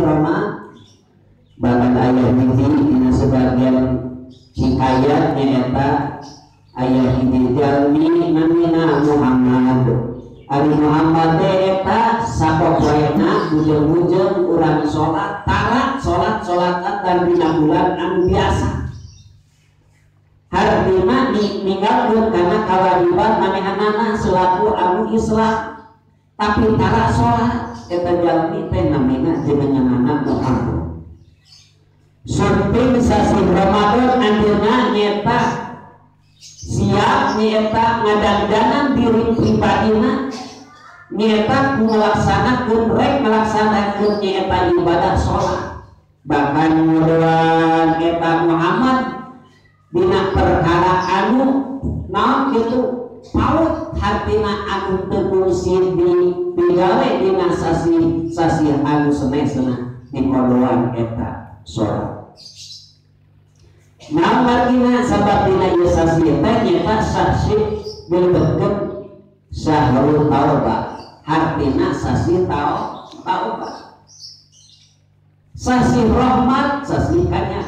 Roma bahkan aya hiji dina sebagian hikayat nyaeta aya hiji jalmi namina Muhammad. Ari Muhammad teh eta sapopoena bujeng-bujeng urang salat tara salat-salatan dan dina bulan anu biasa. Hartina ninggalkeun kana kawajiban manehanana selaku anu Islam tapi tara salat eta jalmi teh namina jenenganana Muhammad. Sunting sasih Ramadan anjeunna nyeta siap nyeta ngadangdanan diri pribadina nyeta ku ngalaksanakeun rek ngalaksanakeun nyeta ibadah salat bahkan nguruan eta Muhammad dina perkara anu naon kitu paut hartina anu teu kungsi di digawe dina sasih sasih anu senesna dikodoan eta salat. Naon margina sabab dina ieu sasih teh nyata sasih dilebetkeun syahrul taubah hartina sasih taubah sasih rahmat sasih kanya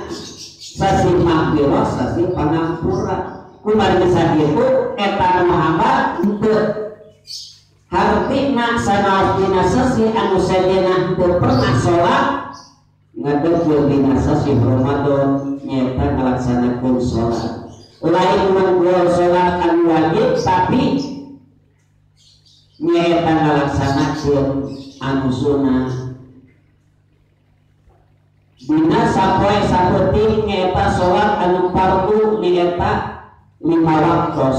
sasih maghfirah sasih pangampura kumargi sakitu eta Muhammad henteu hartina sanaos dina sasih anu sejenna henteu pernah salat ngadegkeun dina sasih Ramadan nyata ngalaksanakeun salat lain manggual salat anu wajib tapi nyata ngalaksanakeun anu sunah dina sapoe saeutik nyaeta salat anu fardu nyaeta 5 waktos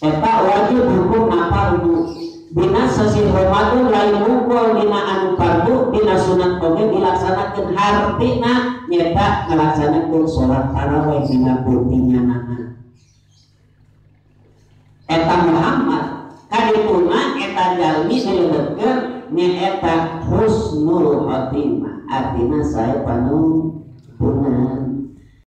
eta wajib hukumna fardu dina sasih Ramadan lain mungkul dina anu fardu dina sunat oge dilaksanakeun hartina nyata ngalaksanakeun salat tarawih dina beutinganana eta Muhammad kadituna eta jalmi dilebetkeun nyaeta husnul khotimah artina sae panungtuna.